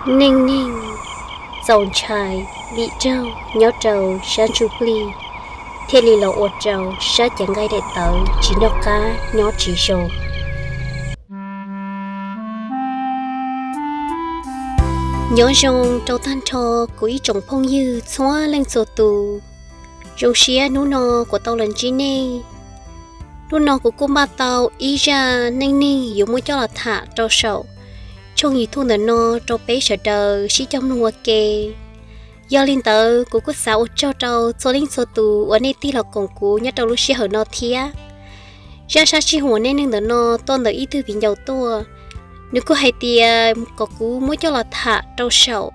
Neej neeg txaus ntshai vim raug nyob rau sab ntsuj plig, thiaj li los ua rau sab cev nqaij daim tawv tsis noj qab nyob tsis zoo. Nyob zoo rau tag nrho kuv ib tsoom phooj ywg txhua leej txhua tus. Zoo siab hnub no kuv tau los ntsib nej. Hnub no kuv kuj npaj tau ib zaj neej neeg yuav muab coj los tham rau saum tshooj YouTube ntawm no rau peb sawv daws sib cog mloog ua ke. Yog li ntawd kuv kuj xav ua tsaug rau txhua leej txhua tus uas nej tig los koom kuv nyob rau lub sij hawm no thiab. Zaj sab sij huam neej neeg ntawm no tuaj ntawm ib tug viv ncaus tuaj. Nws kuj hais tias kom kuv muab coj los tham rau saum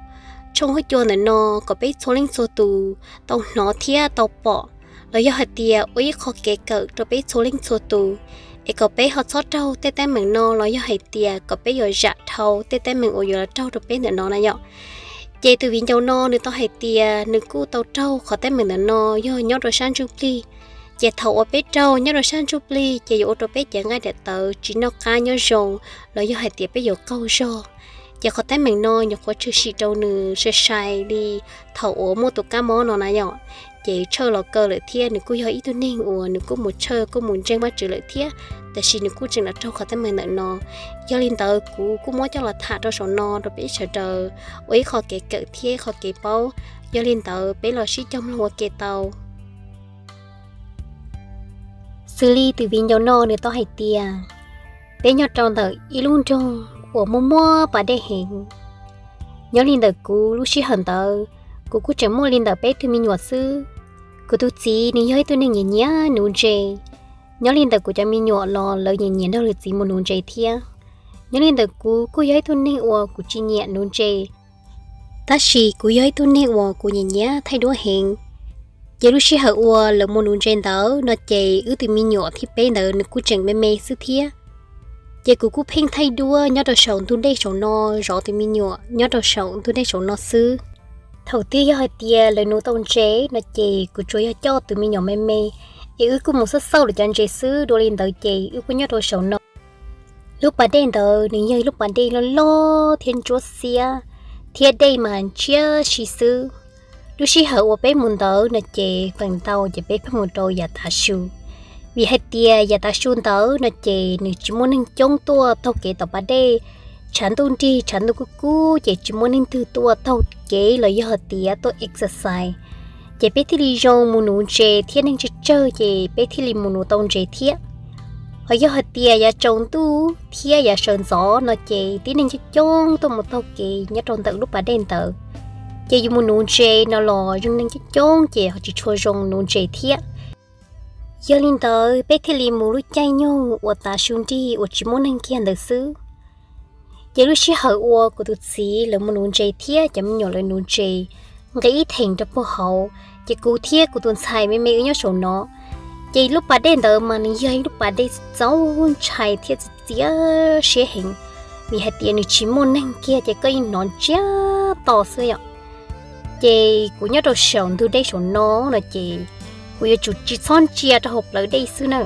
tshooj huab cua ntawm no kom peb txhua leej txhua tus tau hnov thiab tau pom, los yog hais tias ua ib qho kev kawm rau peb txhua leej txhua tus, es kom peb ho txhob raug tej teeb meem no los yog hais tias kom peb yuav zam dhau tej teeb meem uas yuav los raug rau peb ntawm no na yom. Ces tus viv ncaus no nws tau hais tias nws kuj tau raug qhov teeb meem ntawm no yog nyob rau sab ntsuj plig. Ces thaum uas peb raug nyob rau sab ntsuj plig ces yuav ua rau peb cev nqaij daim tawv tsis noj qab nyob zoo, los yog hais tias peb yuav qaug zog. Ces qhov teeb meem no nyuam qhuav tshwm sim rau nws sai sai li thaum uas muaj tus kab mob no na yom. Ces tshawj los kaw lawm thiab nws kuj yog ib tug neeg uas nws kuj mus tshawj kuj mus ntseeg Vajtswv lawm thiab, tab sis nws kuj tseem los raug qhov teeb meem ntawm no. Yog li ntawd kuv kuj muab coj los tham rau saum no rau peb sawv daws ua ib qho kev kawm thiab ib qho kev paub. Yog li ntawd peb los sib cog mloog ua ke tau. Xws li tus viv ncaus no nws tau hais tias, peb nyob rau ntawm ib lub nroog uas muaj muaj pas dej heev. Nyob li ntawm kuv lub sij hawm ntawd, kuv kuj tseem muaj li ntawm peb tug me nyuam xwb. Kuv tus txiv nws yog ib tug neeg nyiam nyiam nuv ntses. Nyob li ntawm kuv cov me nyuam los lawv nyiam nyiam nrog lawv txiv mus nuv ntses thiab. Nyob li ntawm kuv kuj yog ib tug neeg uas kuv tsis nyiam nuv ntses, tab sis kuv yog ib tug neeg uas kuv nyiam nyiam thaij duab heev. Ces lub sij hawm uas lawv mus nuv ntses ntawd no ces wb tus me nyuam thib peb ntawd nws kuj tseem me me xwb thiab. Ces kuv kuj pheej thaij duab nyob rau saum ntug dej saum no, zov tus me nyuam nyob rau saum ntug dej saum no xwb. Thaum twg yog hais tias lawv nuv tau ntses no ces kuv tsuas yog coj tus me nyuam me me, es wb kuj mus xauj xauj lawv cov ntses xwb. Dua li ntawd ces wb kuj nyob rau saum no. Lub pas dej ntawd nws yog ib lub pas dej loj loj thiab ntsuab xiab, thiab dej mas ntshiab si xwb. Lub sij hawm uas peb mus ntawd no ces feem ntau ces peb pheej mus rau yav tav su, vim hais tias yav tav su ntawd no ces nws tsis muaj neeg coob tuaj taug kev tom pas dej. Tshav ntuj nrig tshav ntuj kub kub ces tsis muaj neeg twg tuaj taug kev los yog hais tias tuaj exercise. Ces peb thiaj li zoo mus nuv ntses thiab neeg tsawg tsawg ces peb thiaj li mus nuv tau ntses thiab. Ho yog hais tias yav tsaus ntuj thiab yav sawv ntxov no ces tib neeg coob coob tuaj mus taug kev nyob rau ntawm lub pas dej ntawd. Ces yus mus nuv ntses no los zoo neeg coob coob ces ho tsis tshua zoo nuv ntses thiab. Yog li ntawd peb thiaj li mus lub caij nyoog uas tav su nrig uas tsis muaj neeg kiag ntawd xwb. Ces lub sij hawm uas kuv tus txiv lawv mus nuv ntses thiab cov me nyuam lawv nuv ntses nqis ib theem rau puag hauv, ces kuv thiab kuv tus ntxhais me me wb nyob saum no. Ces lub pas dej ntawd mas nws yog ib lub pas dej txaus ntshai thiab txias siab heev, vim hais tias nws tsis muaj neeg kiag ces koj yeej hnov ntsiag to xwb yom. Ces kuv nyob rau saum ntug dej saum no no ces kuv yuav tsum tsis txhob ntsia rau hauv plawv dej xwb na.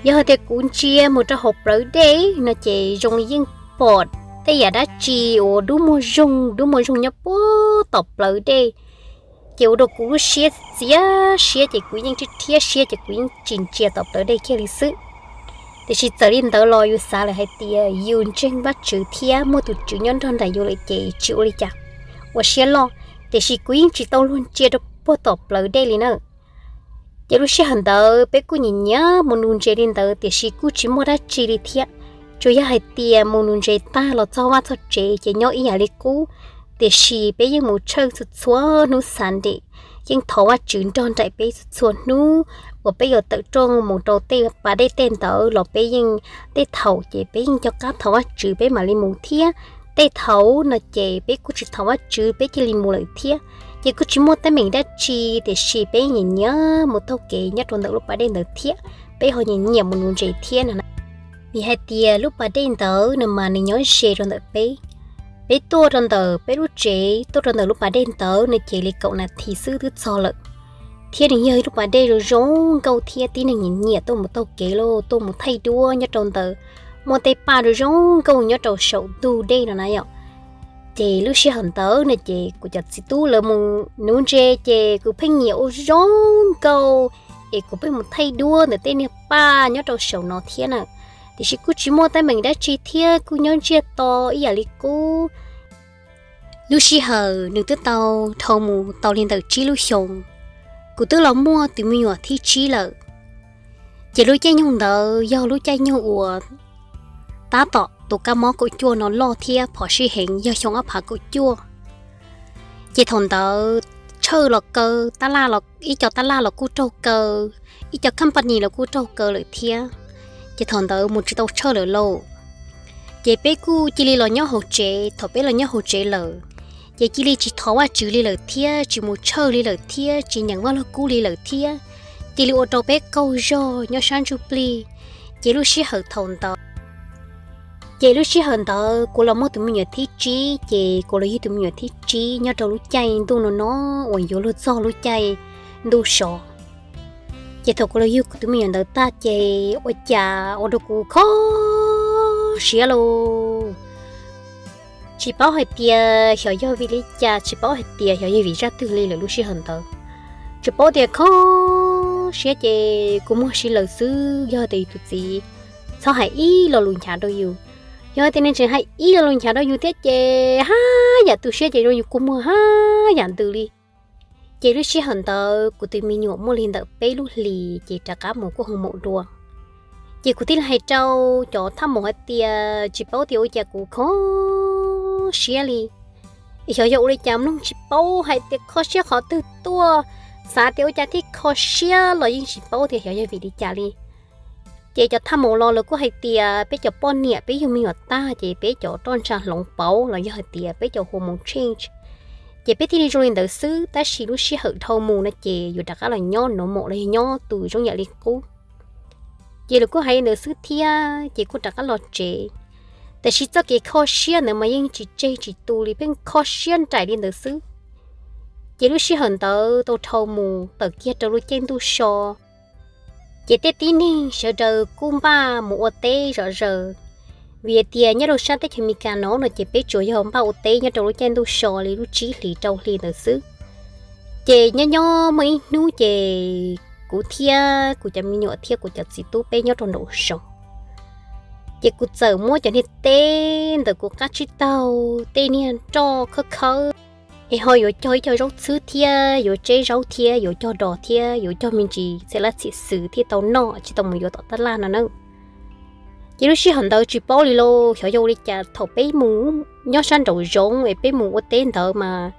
Yog hais tias kuv ntsia mus rau hauv plawv dej no ces zoo li yeej pom tej yam dab tsi uas dub muag zoog dub muag zoog nyob puag tom plawv dej. Ces ua rau kuv lub siab txias siab ces kuv yeej rhiab rhiab siab ces kuv yeej tsis ntsia tom plawv dej kiag li xwb. Tiam sis txawm li ntawd los yus xav lawm hais tias yus ntseeg Vajtswv thiab muaj tus Tswv nyob nrog nraim yus lawm ces tsis ua li cas, ua siab loj. Tiam sis kuv yeej tsis tau luag ntsia rau puag tom plawv dej li na. Ces lub sij hawm ntawd peb kuj nyiam nyiam mus nuv ntses li ntawd tiam sis kuj tsis muaj dab tsi li thiab. Tsuas yog hais tias mus nuv ntses tag los txog vaj txog tsev ces nyob ib yam li qub, tiam sis peb yeej mus tshawj txhua txhua hnub Sunday, yeej thov Vajtswv nrog nraim peb txhua txhua hnub uas peb yuav tawm rooj mus rau tej pas dej tej ntawd los peb yeej, tej thaum ces peb yeej nco qab thov Vajtswv peb mam li mus thiab. Tej thaum no ces peb kuj tsis thov Vajtswv peb cia li mus lawm thiab. Ces kuj tsis muaj teeb meem dab tsi tiam sis peb nyiam nyiam mus taug kev nyob rau ntawm lub pas dej ntawd thiab, peb ho nyiam nyiam mus nuv ntses thiab no na. Vim hais tias lub pas dej ntawd no mas nws nyob ze rau ntawm peb. Peb tuaj rau ntawm peb lub tsev tuaj rau ntawm lub pas dej ntawd no ces li kaum nas this xwb twb txog lawm. Thiab nws yog ib lub pas dej zoo zoo nkauj thiab tib neeg nyiam nyiam tuaj mus taug kev los tuaj mus thaij duab nyob rau ntawd. Muaj tej paj zoo zoo nkauj nyob rau saum ntug dej no na yom. Ces lub sij hawm ntawd no ces kuv cov txiv tub lawv mus nuv ntses ces kuv pheej nyiam ua zoo nkauj, es kuv pheej mus thaij duab ntawm tej niag paj nyob rau saum no thiab na. Tiam sis kuj tsis muaj teeb meem dab tsi thiab kuj nyob ntsiag to ib yam li qub. Lub sij hawm nws twb tau dhau mus tau li ntawm tsib lub xyoos, kuv twb los muaj tus me nyuam thib tsib lawm. Ces lub caij nyoog ntawd yog lub caij nyoog uas tab tom tus kab mob kaum cuaj no loj thiab phom sij heev yog xyoo ob phav kaum cuaj. Ces thaum ntawd tshawj los kaw, tab laj los, ib co tab laj los kuj raug kaw, ib co company los kuj raug kaw lawm thiab. Ces thaum ntawd mus tsis tau tshawj lawm lauj. Ces peb kuj cia li los nyob hauv tsev, thaum peb los nyob hauv tsev lawm, ces cia li tsis thov Vajtswv li lawm thiab, tsis mus tshawj li lawm thiab, tsis nyeem Vaj Lug Kub li lawm thiab, cia li ua rau peb qaug zog nyob sab ntsuj plig. Ces lub sij hawm thaum ntawd, ces lub sij hawm ntawd kuv los muaj tus me nyuam thib tsib, ces kuv los yug tus me nyuam thib tsib nyob rau lub caij ntuj no no uas yuav luag txog lub caij ntuj so. Ces thaum kuv los yug tus me nyuam ntawd tag ces ua cas ua rau kuv kho siab lauj. Tsis paub hais tias xyov yog vim li cas, tsis paub hais tias xyov yog vim zaj twg li lawm lub sij hawm ntawd. Tsis paub tias kho siab ces kuv muag si lawm xwb, yog tias yus tus txiv txhob hais ib lo lus nchav rau yus. Yog tias nws tseem hais ib lo lus nchav rau yus thiab ces haj yam tu siab ces zoo yus kua muag haj yam ntws li. Ces lub sij hawm ntawd kuv tus me nyuam muaj li ntawm peb lub hlis ces rov qab mus kuj hoo maum dua. Ces kuv thiaj li hais rau cov thaj maum hais tias tsis paub tias ua cas kuv kho siab li. Xyov yog ua li cas mloog tsis paub hais tias kho siab qhov twg tuaj, xav tias ua cas thiaj kho siab los yeej tsis paub tias xyov yog vim li cas li. Ces cov thaj maum los lawv kuj hais tias peb cov poj niam peb yug me nyuam tag ces peb cov roj ntsha hloov pauv los yog hais tias peb cov hormone change, ces peb thiaj li zoo li ntawd xwb, tab sis lub sij hawm dhau mus no ces yus rov qab los nyob normal los yog nyob tus zoo yam li qub. Ces lawv kuj hais li ntawd xwb thiab ces kuj rov qab los tsev. Tab sis txoj kev kho siab ntawd mas yeej tsis tseg tsis tu li, pheej kho siab nraim li ntawd xwb. Ces lub sij hawm ntawd tau dhau mus tawm kiag rau lub caij ntuj so, ces tej tib neeg sawv daws kuj npaj mus ua teb zom zaws. Vim hais tias nyob rau sab teb chaws Amelikas no no ces peb tsuas yog npaj ua teb nyob rau lub caij ntuj so li lub tsib hlis rau hli ntawd xwb. Ces nyob nyob muaj ib hnub ces kuv thiab kuv cov me nyuam thiab kuv cov txiv tub peb nyob rau nraum zoov, ces kuv txawm muab cov niag teb ntawm kuv qab tsib taug tej niag roj khawb khawb, es ho yuav cog ib co zaub txhwb thiab yuav tseb zaub thiab yuav cog dos thiab yuav cog me ntsis txhia lab txhia xwm thiaj tau noj tsis tau mus yuav tom tab laj no na. Ces lub sij hawm ntawd tsis paub li lauj, xyov yog ua li cas thaum peb mus nyob sab nraum zoov es peb mus ua teb ntawd mas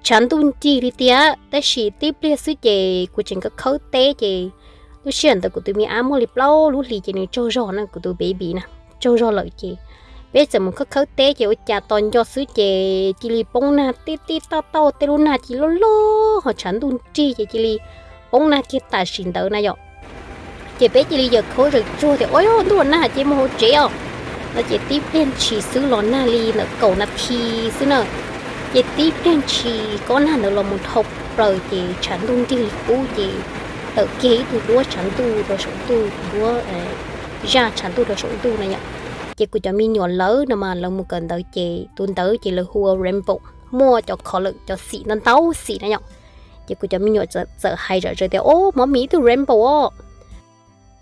tshav ntuj nrig li tiag, tab sis tib pliag xwb ces kuv tseem khawb khawb teb ces lub sij hawm ntawd kuv tus me ab muaj li plaub lub hlis ces nws tsaug zog na, kuv tus baby na tsaug zog lawm ces peb txawm mus khawb khawb teb ces ua cas tos nco xwb ces cia li poob nag tib tib tauj tauj, tej lub nag cia li loj loj ho tshav ntuj nrig ces cia li poob nag kiag tam sim ntawd na yom. Ces peb cia li yawm khaub zawm tsuag tias ua ntuj nag ces mus hauv tsev os no ces tib pliag ntshis xwb los nag li ntawm kaum nas this xwb na. Ces tib pliag ntshis kob nag ntawd los mus dhau plaws ces tshav ntuj nrig li qub ces tawm kiag ib tug duab tshav ntuj rau saum ntuj, duab zaj tshav ntuj rau saum ntuj na yom. Ces kuv cov me nyuam lawv no mas lawv mus kawm ntawv ces tus ntawd ces lawv hu ua rainbow, muaj cov kho lawm cov xim ntau ntau xim na yom. Ces kuv cov me nyuam txawm hais zom zaws tias o, mov mis ib tug rainbow os.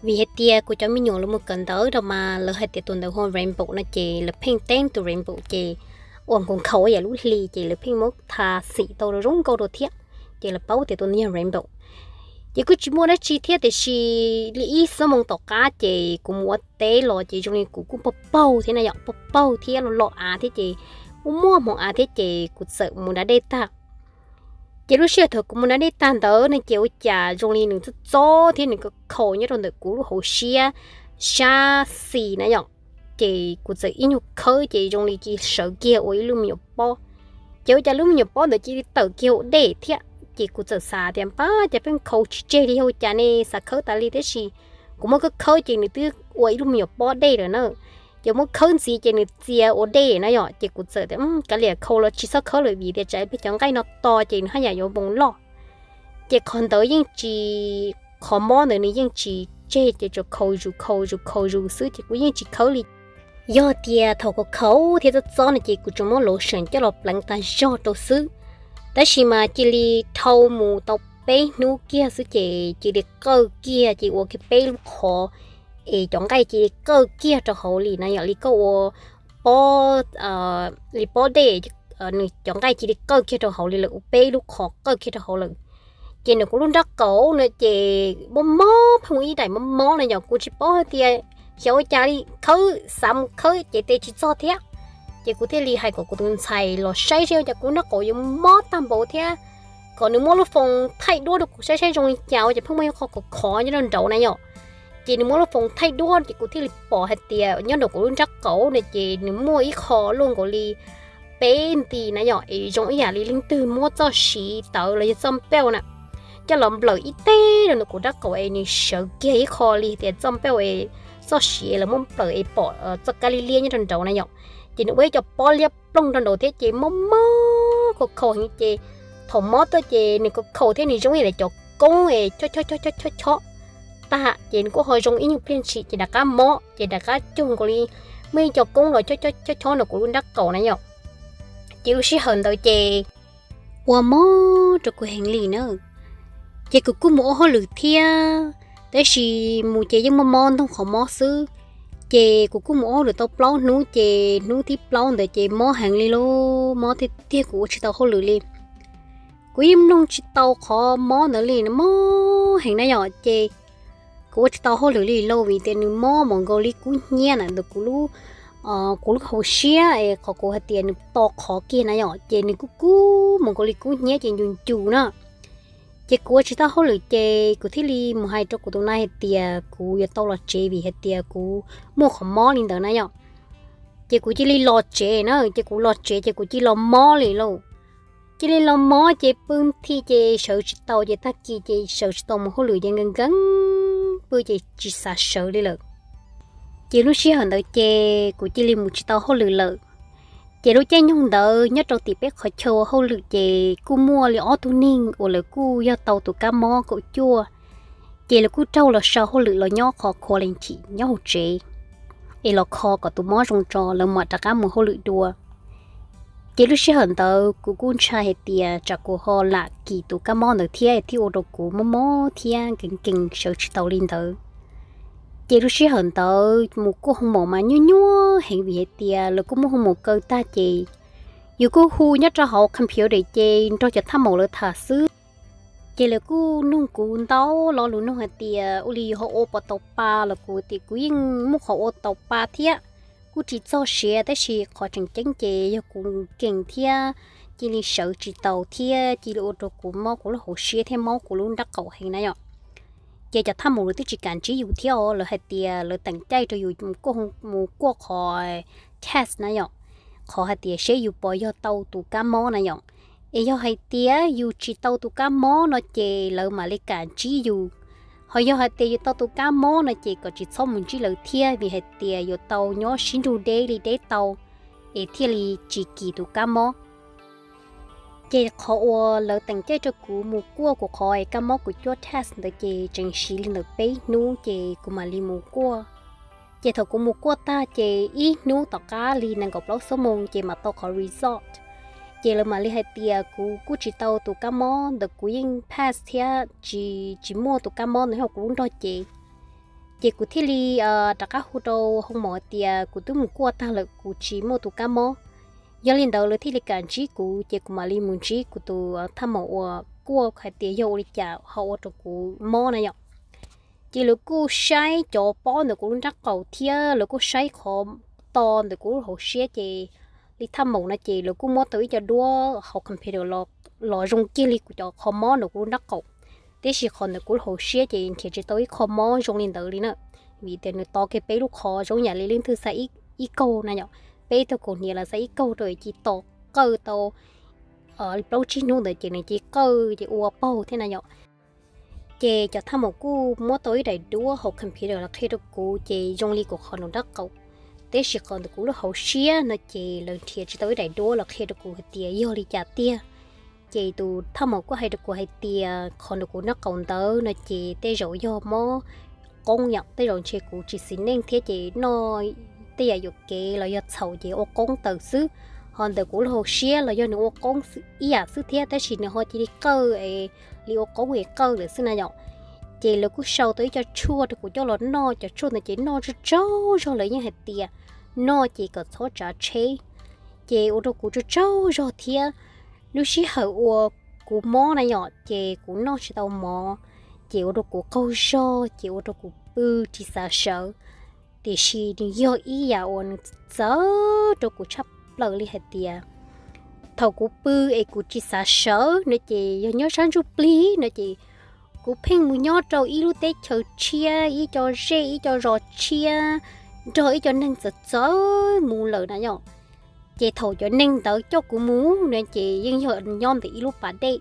Vim hais tias kuv cov me nyuam lawv mus kawm ntawv no mas lawv hais tias tus ntawd hu ua rainbow no ces lawv pheej teeb tus rainbow ces ua nkaus nkhaus ib yam lub hli ces lawv pheej muab tha xim tau zoo nkauj rau thiab, ces lawv paub tias tus ntawd yog rainbow. Ces kuj tsis muaj dab tsi thiab tiam sis li ib xuab moos tom qab ces kuv mus ua teb los ces zoo li kuv kuj paug paug thiab na yom, paug paug thiab los los av thiab ces muaj muaj hmoov av thiab ces kuv txawm mus da dej tag. Ces lub sij hawm thaum kuv mus da dej tag ntawd ne ces ua cas zoo li nws txob txob thiab nws khaus nyob rau ntawm kuv lub hauv siab sab xis na yom. Ces kuv txawm ib nyuag khawb ces zoo li cia sawv kiag ua ib lub me nyuam pob. Ces ua cas lub me nyuam pob ntawd cia li tawm kiag ua dej thiab ces kuv txawm xav tias npab cas pheej khaus tsis tseg li yog ua cas ne, xav khawb tas li tiam sis kuv muab khawb khawb ces nws twb ua ib lub me nyuam pob dej lawm na. Ces muab khawb ntxiv ces nws txia ua dej na yom, ces kuv txawm tias kav liam khaus los tsis txhob khawb lawm vim tias tsam peb cov nqaij no to ces nws haj yam yuav npoo loj. Ces qhov ntawd yeej tsis, qhov mob ntawd nws yeej tsis tseg ces tsuas khaus zus khaus zus khaus zus xwb ces kuv yeej tsis khawb li. Yog tias thaum khaus khaus thiab txob txob no ces kuv tsuas muab lotion coj los pleev tas zog rau xwb, tab sis mas cia li dhau mus tau peb hnub kiag xwb ces cia li qawj kiag, ces ua kiag peb lub qhov es cov nqaij cia li qawj kiag rau hauv li na yom, li koj ua pob, li pob dej, nws cov nqaij cia li qawj kiag rau hauv li lawm, ua peb lub qhov qawj kiag rau hauv lawm. Ces nws kuv lub nrab qaum no ces mob mob, pheej ib daim mob mob na yom, kuv tsis paub hais tias xyov ua cas li, khawb xav mus khawb ces tes tsis txog thiab. Ces kuv thiaj li hais kom kuv tus ntxhais los saib seb ua cas kuv nrab qaum yuav mob tag npaum thiab, kom nws muab lub foos thaij duab rau kuv saib saib zoo li cas ua cas pheej muaj ib qho khov khov nyob rau nraud na yom. Ces nws muab lub foos thaij duab ces kuv thiaj li pom hais tias nyob nraum kuv lub nrab qaum no ces nws muaj ib qho luaj nkaus li peb nti na yom, es zoo ib yam li leej twg muab txoj siv tawv los yog txoj npauj na coj los nplawm ib teg rau ntawm kuv nrab qaum es nws sawv kiag ib qho li tias txoj npauj es txoj siv lawv muab nplawm es pom txoj kab liab liab nyob rau nraud na yom. Ces nws ua ib co pob liab ploog rau nraud thiab ces mob mob khov khov heev ces thaum mob tuaj ces nws khov khov thiab nws zoo ib yam li cov koob es chob chob chob chob chob chob tag ces nws kuj ho zoo ib nyuag pliag ntshis ces rov qab mob ces rov qab cuag nkaus li muaj ib co koob los chob chob chob chob nraum kuv lub nrab qaum na yom. Ces lub sij hawm ntawd ces ua mob rau kuv heev li na. Ces kuv kuj mus ua hauj lwm thiab, tab sis mus ces yeej muaj mob ntog qhov mob xwb. Ces kuv kuj mus ua hauj lwm tau plaub hnub ces hnub thib plaub ntawd ces mob heev li lauj, mob tiag tiag kuv ua tsis tau hauj lwm li. Kuv yeej mloog tsis tau qhov mob ntawd li, mob heev na yom. Ces kuv ua tsis tau hauj lwm li lauj vim tias nws mob mus nkaus li kub hnyiab na ntawm kuv lub, kuv lub hauv siab es qhov kuv hais tias nws to qhov kiag na yom, ces nws kuj kub mus nkaus li kub hnyiab ces ncus ncus na. Ces kuv ua tsis tau hauj lwm ces kuv thiaj li mus hais rau kuv tus nai hais tias kuv yuav tau los tsev vim hais tias kuv muaj qhov mob li ntawd na yom. Ces kuv cia li los tsev na, ces kuv los tsev ces kuv cia li los mob li lauj. Cia li los mob ces pw nthi ces sawv tsis tau ces tag kis ces sawv tsis tau mus hauj lwm ces nkees nkees pw ces tsis xav sawv li lawm. Ces lub sij hawm ntawd ces kuv cia li mus tsis tau hauj lwm lawm. Ces lub caij nyoog ntawd nyob rau tim peb qhov chaw ua hauj lwm ces kuj muaj li ob tug neeg uas lawv kuj yog tau tus kab mob kaum cuaj, ces lawv kuj raug los sau hauj lwm los nyob qhov quarantine nyob hauv tsev, es los kho kom tus mob zoo tso lawv mam rov qab mus hauj lwm dua. Ces lub sij hawm ntawd kuv kuj ntshai hais tias tsam kuv ho lam kis tus kab mob ntawd thiab thiaj ua rau kuv mob mob thiab nkees nkees sawv tsis tau li ntawd. Ces lub sij hawm ntawd mus kuaj hoo maum mas nyuaj nyuaj heev vim hais tias lawv kuj muaj hoo maum kaw tag ces yus kuj hu nyob rau hauv computer ces nrog cov thaj maum lawv tham xwb. Ces lawv kuj nug kuv ntau lo lus nug hais tias ua li yus ho ua puas tau pa los kuv tias kuv yeej muaj qhov ua tau pa thiab, kuj tsis txog siav tab sis qhov tseem ceeb ces yog kuv nkees thiab cia li sawv tsis tau thiab cia li ua rau kuv mob kuv lub hauv siab thiab mob kuv lub nrab qaum heev na yom. Ces cov thaj maum lawv twb tsis kam ntsib yus thiab os, lawv hais tias lawv teem caij rau yus mus kuaj qhov test na yom, qhov hais tias seb yus puas yog tau tus kab mob na yom. Es yog hais tias yus tsis tau tus kab mob no ces lawv mam li kam ntsib yus, ho yog hais tias yus tau tus kab mob no ces kom tsis txhob mus ntsib lawv thiab vim hais tias yuav tau nyob sib nrug deb li deb tau, es thiaj li tsis kis tus kab mob. Ces qhov uas lawv teem caij rau kuv mus kuaj kuv qhov kab mob kuv cuab test ntawd ces tseem siv li ntawm peb hnub ces kuv mam li mus kuaj. Ces thaum kuv mus kuaj tag ces ib hnub tom qab li nees nkaum plaub xuab moos ces mam tau qhov result. Ces lawv mam li hais tias kuv kuj tsis tau tus kab mob ntawd, kuv yeej pass thiab tsis, tsis muaj tus kab mob ntawd nyob kuv lub nrog cev. Ces kuv thiaj li rov qab hu rau hoo maum hais tias kuv twb mus kuaj tag lawm kuv tsis muaj tus kab mob. Yog li ntawd lawv thiaj li kam ntsib kuv ces kuv mam li mus ntsib kuv tus thaj maum uas kuaj hais tias yog ua li cas ho ua rau kuv mob na yom. Ces lawv kuj saib cov pob ntawm kuv lub nrab qaum thiab lawv kuj saib qhov to ntawm kuv lub hauv siab ces li thaj maum no ces lawv kuj muab tau ib co duab hauv computer los zoo kiag li kuv cov qhov mob ntawm kuv lub nrab qaum. Tiam sis qhov ntawm kuv lub hauv siab ces nrhiav tsis tau ib qho mob zoo li ntawd li na, vim tias nws to kiag peb lub qhov zoo yam li leej twg xa ib kaug na yom, peb tug kaus hniav los xa ib kaug rau ces to qawj tau plaub tsib hnub ntawd ces nws cia li qawj ces ua paug thiab na yom. Ces cov thaj maum kuj muab tau ib daim duab hauv computer los qhia rau kuv ces zoo li kuv qhov nraum nraub qaum, tiam sis qhov ntawm kuv lub hauv siab no ces lawv nrhiav tsis tau ib daim duab los qhia rau kuv hais tias yog li cas tiag. Ces tus thaj maum kuj hais rau kuv hais tias qhov nraum kuv nraub qaum ntawd no ces tej zaum yog mob qoob yom, tej zaum ntshe kuv tsis xis neej thiab ces noj tej yam yuam kev los yog txhaum ces ua qoob tawm xwb. Ho ntawm kuv lub hauv siab los yog nws ua qoob ib yam xwb thiab, tab sis nws ho cia li qawj es li ua qoob es qawj lawm xwb na yom. Ces lawv kuj sau tau ib co tshuaj rau kuv coj los noj, cov tshuaj ntawd ces noj tsaug tsaug zog, lawv yeej hais tias noj ces kom txhob tsav tsheb. Ces ua rau kuv tsaug tsaug zog thiab. Lub sij hawm uas kuv mob na yom, ces kuv noj tsis tau mov, ces ua rau kuv qaug zog, ces ua rau kuv pw tsis xav sawv. Tiam sis nws yog ib yam uas nws txawv rau kuv tshaj plaws li hais tias thaum kuv pw es kuv tsis xav sawv no ces yog nyob sab ntsuj plig no ces kuv pheej mus nyob rau ib lub teb chaws tshiab, ib co zej, ib co zos tshiab, nrog ib co neeg txawv txawv mus lawm na yom. Ces thaum cov neeg ntawd coj kuv mus no ces yeej yog nyob ntawm ib lub pas dej.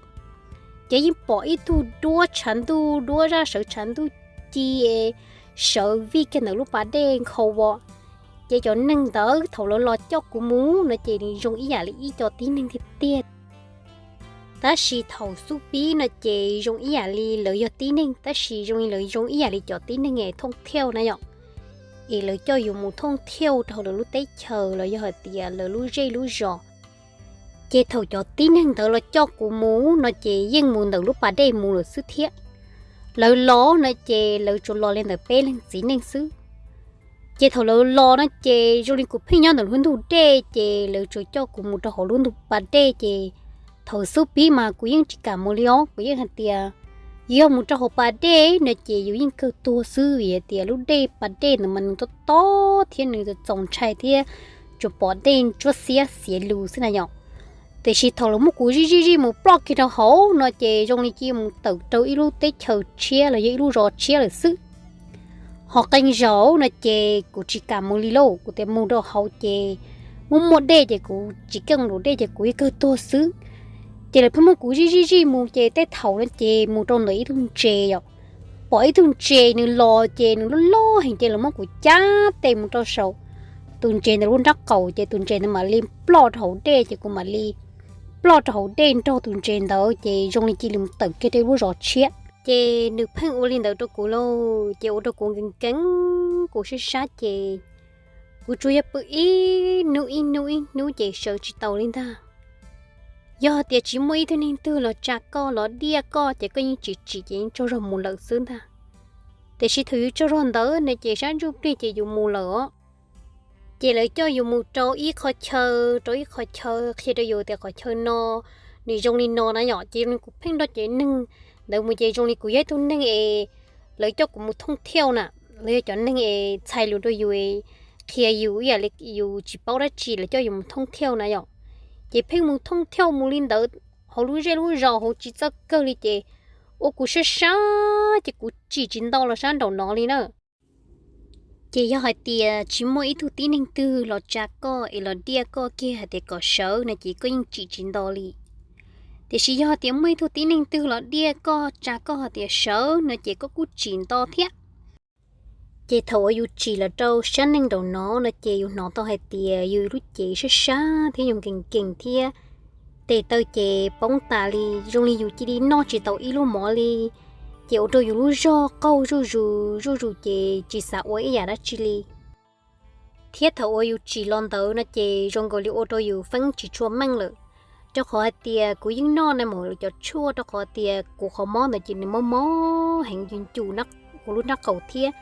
Ces yeej pom ib tug duab tshav ntuj, duab zaj sawv tshav ntuj ci, sawv vij kiag ntawm lub pas dej nkhaus as. Ces cov neeg ntawd thaum lawv los coj kuv mus no ces nws zoo ib yam li ib co tib neeg tiag tiag. Tab sis thaum xub pib no ces zoo ib yam li lawv yog tib neeg, tab sis zoo li lawv zoo ib yam li cov tib neeg es thooj thiauj na yom. Es lawv coj yus mus thooj thiauj rau hauv lawv lub teb chaws los yog hais tias lawv lub zej lub zos. Ces thaum cov tib neeg ntawd los coj kuv mus no ces yeej mus ntawm lub pas dej mus lawm xwb thiab. Lawv los no ces lawv tsuas los li ntawm peb leeg txiv neej xwb. Ces thaum lawv los no ces zoo li kuv pheej nyob ntawm lub ntug dej, ces lawv tsuas coj kuv mus rau hauv lub ntug pas dej. Ces thaum xub pib mas kuv yeej tsis kam mus li os, kuv yeej hais tias yog mus rau hauv pas dej no ces yus yeej kawg tuag xwb, vim hais tias lub dej pas dej ntawd mas nws tob tob thiab nws txaus ntshai thiab tsuas pom dej ntsuab xiab xiav lus xwb na yom. Tiam sis thaum lawv muab kuv zij zij zij mus ploj kiag rau hauv no ces zoo li cia mus tawm rau ib lub teb chaws tshiab los yog ib lub zos tshiab lawm xwb. Ho qee zaum no ces kuv tsis kam mus li lauj, kuv tias mus rau hauv ces muaj muaj dej ces kuv tsis keej mus dej ces kuv yeej kawg tuag xwb. Ces lawv pheej muab kuv zij zij zij mus ces tej thaum no ces mus rau ntawm ib tug ntses yom. Pom ib tug ntses nws los ces nws loj loj heev ces lawv muab kuv cab tes mus rau saum tus ntses ntawd lub nrab qaum ces tus ntses ntawd mam li ploj rau hauv dej ces kuv mam li ploj rau hauv dej nrog tus ntses ntawd ces zoo li cia li mus tawm kiag rau lub zos tshiab. Ces nws pheej ua li ntawd rau kuv lauj, ces ua rau kuv nkees nkees kuv sab sab ces kuv tsuas yog pw ib hnub ib hnub ib hnub ces sawv tsis tau li ntag. Yog hais tias tsis muaj ib tug neeg twg los tsa koj los diaj koj ces koj yeej tsis tsim ces yeej tsaug zog mus lawm xwb ntag. Tiam sis thaum yus tsaug zog ntawd no ces sab ntsuj plig ces yus mus lawm os. Ces lawv coj yus mus rau ib qhov chaw, rau ib qhov chaw qhia rau yus tias qhov chaw no nws zoo li no na yom. Ces zoo li kuv pheej nrog cov neeg ntawd mus ces zoo li kuv yog ib tug neeg es lawv coj kuv mus thooj thiauj na, los yog cov neeg es txhais lus rau yus, qhia yus ib yam li yus tsis paub dab tsi lawv coj yus mus thooj thiauj na yom. Ces pheej mus thooj thiauj mus li ntawd hauv lub zej lub zos hauv tsis txawj kawg li ces ua kuv sab sab ces kuv tsim tsis nto los sab nraum no li na. Ces yog hais tias tsis muaj ib tug tib neeg twg los tsa koj es los diaj koj kiag hais tias kom sawv no ces koj yeej tsim tsis nto li. Tiam sis yog hais tias muaj ib tug tib neeg twg los diaj koj tsa koj hais tias sawv no ces koj kuj tsim nto thiab. Ces thaum uas yus tsim los rau sab neej nraum no no ces yus hnov tau hais tias yus lub cev sab sab thiab yus nkees nkees thiab tes taw ces poob tas li, zoo li yus cia li noj tsis tau ib lub mov li. Ces ua rau yus lub zog qaug zuj zus zuj zus ces tsis xav ua ib yam dab tsi li. Thiab thaum uas yus tsim los ntawd no ces zoo nkaus li ua rau yus feeb tsis tshua meej lawm, rau qhov hais tias kuv yeej noj nais maum lawv cov tshuaj rau qhov tias kuv qhov mob ntawd ces nws mob mob heev, ncu ncu kuv lub nrab qaum thiab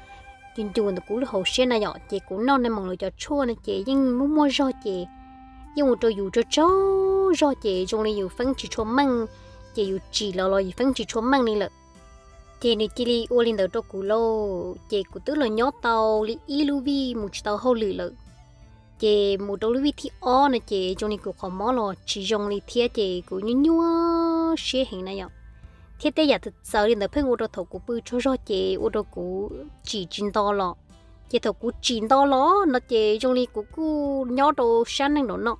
ncu ncu ntawm kuv lub hauv siab na yom. Ces kuv noj nais maum lawv cov tshuaj no ces yeej muaj muaj zog ces yeej ua rau yus tsaug tsaug zog ces zoo li yus feeb tsis tshua meej, ces yus tsim los los yus feeb tsis tshua meej li lawm. Ces nws cia li ua li ntawd rau kuv lauj, ces kuv twb los nyob tau li ib lub vij mus tsis tau hauj lwm lawm. Ces mus rau lub vij thib ob no ces zoo li kuv qhov mob los tsis zoo li thiab ces kuv nyuaj nyuaj siab heev na yom. Thiab tej yam txawv txawv li ntawd pheej ua rau thaum kuv pw tsaug zog ces ua rau kuv tsim tsis nto los. Ces thaum kuv tsim nto los no ces zoo li kuv kuj nyob rau sab neej nraum no,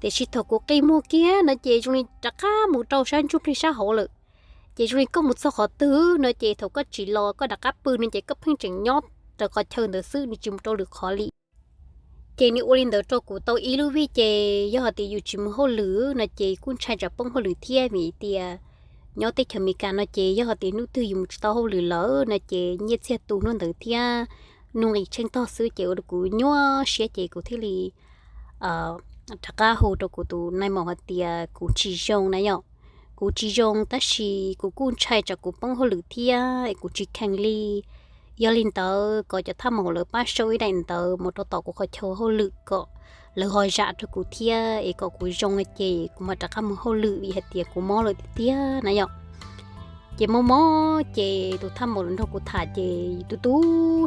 tiam sis thaum kuv qi muag kiag no ces zoo li rov qab mus rau sab ntsuj plig sab hauv lawm. Ces zoo li koj mus txog qhov twg no ces thaum koj tsim los koj rov qab pw no ces koj pheej tseem nyob raws qhov chaw ntawd xwb, nws tsis mus rau lwm qhov li. Ces nws ua li ntawd rau kuv tau ib lub vij ces yog hais tias yus tsis mus hauj lwm no ces kuj ntshai tsam poob hauj lwm thiab, vim tias nyob teb chaws Amelikas no ces yog hais tias hnub twg yus mus tsis tau hauj lwm lawm no ces nyiaj txiag tu hnub ntawd thiab nuj nqis tsheej tog xwb ces ua rau kuv nyuaj siab ces kuv thiaj li rov qab hu rau kuv tus nais maum hais tias kuv tsis zoo na yom. Kuv tsis zoo tab sis kuv kuj ntshai tsam kuv poob hauj lwm thiab es kuv tsis kheev li. Yog li ntawd kom cov thaj maum lawv pab sau ib daim ntawv mus rau tom kuv qhov chaw hauj lwm kom lawv ho zam rau kuv thiab es kom kuv zoo ces kuv mam rov qab mus hauj lwm vim hais tias kuv mob lawm tiag tiag na yom. Ces mob mob ces tus thaj maum lawv nrog kuv tham ces tu tu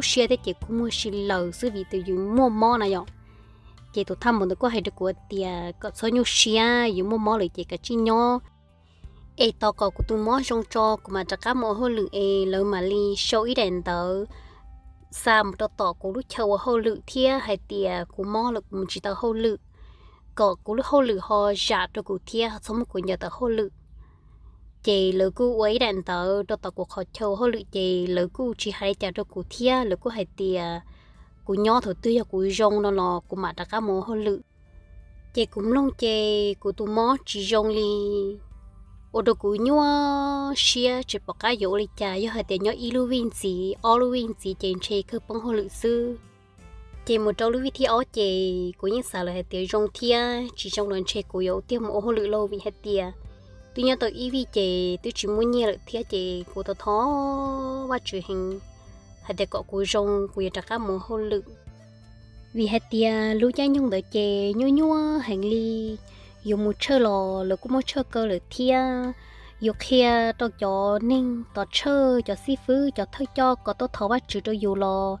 siab thiab ces kuv muag si laws xwb vim tias yus muaj mob na yom. Ces tus thaj maum ntawd kuj hais rau kuv tias kom txhob nyuaj siab, yus muaj mob lawm ces kav tsij nyob es tos kom kuv tus mob zoo tso kuv mam rov qab mus ua hauj lwm es lawv mam li sau ib daim ntawv xa mus rau tom kuv lub chaw ua hauj lwm thiab hais tias kuv mob lawm kuv mus tsis tau hauj lwm, kom kuv lub hauj lwm ho zam rau kuv thiab ho txhob muab kuv ncaws tawm hauj lwm. Ces lawv kuj ua ib daim ntawv rau tom kuv qhov chaw hauj lwm ces lawv kuj tsis hais li cas rau kuv thiab lawv kuj hais tias kuv nyob thaum twg yog kuv zoo no los kuv mam rov qab mus ua hauj lwm. Ces kuv mloog ces kuv tus mob tsis zoo li, ua rau kuv nyuaj siab tsis pom qab yuav ua li cas. Yog hais tias nyob ib lub vij ntxiv ob lub vij ntxiv ces ntshe kawg poob hauj lwm xwb. Ces mus rau lub vij thib ob ces kuv yeej xav lawm hais tias zoo thiab tsis zoo los ntshe kuv yuav tiag mus ua hauj lwm lauj vim hais tias twb nyob tau ib vij ces twb tsis muaj nyiaj lawm thiab ces kuv thov thov Vajtswv heev hais tias kom kuv zoo kuv yuav rov qab mus ua hauj lwm. Vim hais tias lub caij nyoog ntawd ces nyuaj nyuaj heev li, yus mus tshawj los lawv kuj muab tshawj kaw lawm thiab. Yus qhia rau cov neeg tos tshawj, cov xib fwb, cov thawj coj kom tuaj thov Vajtswv rau yus los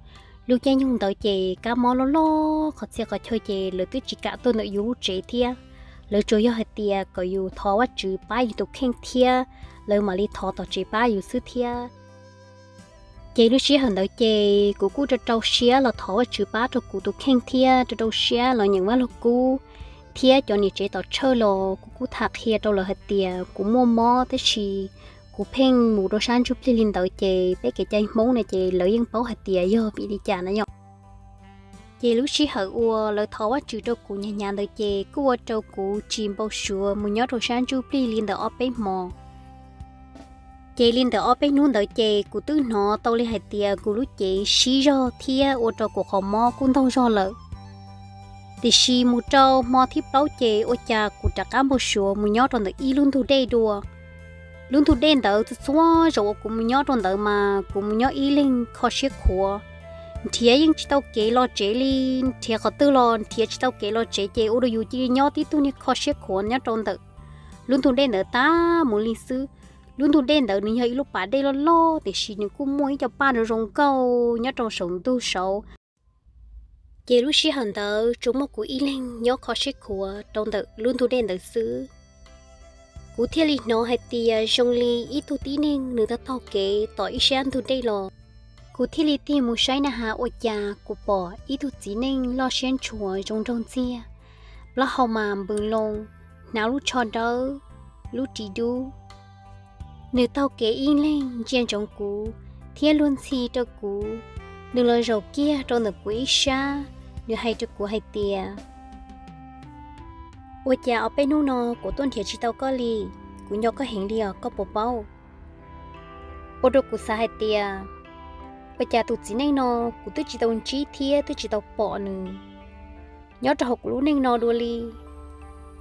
lub caij nyoog ntawd ces kab mob loj loj qhov txhia qhov chaw ces lawv twb tsis kam tuaj ntawm yus lub tsev thiab. Lawv tsuas yog hais tias kom yus thov Vajtswv pab yus tus kheej thiab lawv mam li thov tom tsev pab yus xwb thiab. Ces lub sij hawm ntawd ces kuv kuj rau rau siab los thov Vajtswv pab rau kuv tus kheej thiab rau rau siab los nyeem Vaj Lug Kub, thiab cov niam tsev tom tshawj los kuv kuj tham qhia rau lawv hais tias kuv muaj mob tab sis kuv pheej mus rau sab ntsuj plig li ntawd ces peb kev cai Hmoob na ces lawv yeej paub hais tias yog vim li cas na yom. Ces lub sij hawm uas lawv thov Vajtswv rau kuv hnyav hnyav ntawd ces kuj ua rau kuv tsis npau suav mus nyob rau sab ntsuj plig li ntawm ob peb hmo. Ces li ntawm ob peb hnub ntawd ces kuv twb hnov tau li hais tias kuv lub cev sib zog thiab ua rau kuv qhov mob kuj ntaug zog lawm. Tiam sis mus rau hmo thib plaub ces ua cas kuv rov qab npau suav mus nyob rau ntawm ib lub ntug dej dua. Lub ntug dej ntawd txhua txhua zaus uas kuv mus nyob rau ntawd mas kuv mus nyob ib leeg kho siab khuav, nrhiav yeej tsis tau kev los tsev li, nrhiav qhov twg los nrhiav tsis tau kev los tsev ces ua rau yus cia li nyob tib tug niag kho siab khuav nyob rau ntawm lub ntug dej ntawd tag mus li xwb. Lub ntug dej ntawd nws yog ib lub pas dej loj loj tiam sis nws kuj muaj ib co paj zoo zoo nkauj nyob rau saum ntug saud. Ces lub sij hawm ntawd tsuas muaj kuv ib leeg nyob kho siab khuav rau ntawm lub ntug dej ntawd xwb. Kuv thiaj li hnov hais tias zoo li ib tug tib neeg nws taug taug kev tom ib sab ntug dej los. Kuv thiaj li tig mus saib na has ua cas kuv pom ib tug txiv neej loj siab ntshua zoo nraug ntxiag, plaub hau mas npws loo, hnav lub tsho dawb, lub ris dub. Nws taug kev ib leeg ntsia ntsoov kuv thiab luag ntxhi rau kuv. Nws los zaum kiag rau ntawm kuv ib sab, nws hais rau kuv hais tias, ua cas ob peb hnub no kuv tuaj nrhiav tsis tau koj li, kuv nco koj heev li os, koj puas paub? Ua rau kuv xav hais tias, ua cas tus txiv neej no kuv twb tsis tau ntsib thiab twb tsis tau pom nws nyob rau hauv kuv lub neej no dua li,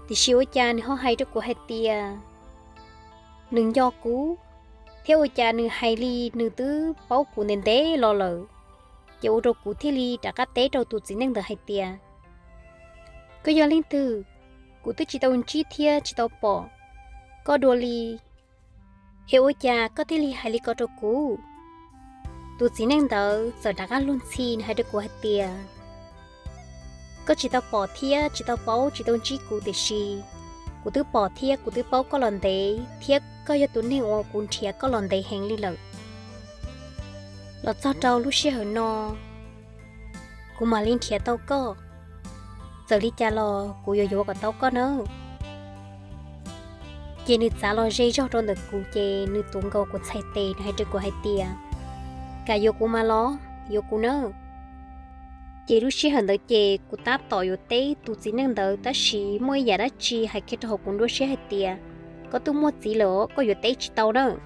tiam sis ua cas nws ho hais rau kuv hais tias nws nco kuv, thiab ua cas nws hais li nws twb paub kuv ntev ntev los lawm. Ces ua rau kuv thiaj li rov qab teb rau tus txiv neej ntawd hais tias, koj yog leej twg? Kuv twb tsis tau ntsib thiab tsis tau pom koj dua li, es ua cas koj thiaj li hais li ko rau kuv? Tus txiv neej ntawd txawm rov qab luag ntxhi, nws hais rau kuv hais tias, koj tsis tau pom thiab tsis tau paub, tsis tau ntsib kuv, tiam sis kuv twb pom thiab kuv twb paub koj los ntev thiab koj yog tus neeg uas kuv nrhiav koj los ntev heev li lawm. Los txog rau lub sij hawm no, kuv mam li nrhiav tau koj. Txawm li cas los kuv yuav yuav kom tau koj nawb. Ces nws txav los ze zog rau ntawm kuv, ces nws tuav nkaus kuv txhais tes, nws hais rau kuv hais tias, kam yuav kuv mas los, yuav kuv nawb. Ces lub sij hawm ntawd ces kuv tab tom yuav teb tus txiv neej ntawd, tab sis muaj ib yam dab tsi hais kiag rau hauv kuv nruab siab hais tias, koj twb muaj txiv lawm, koj yuav teb tsis tau nawb.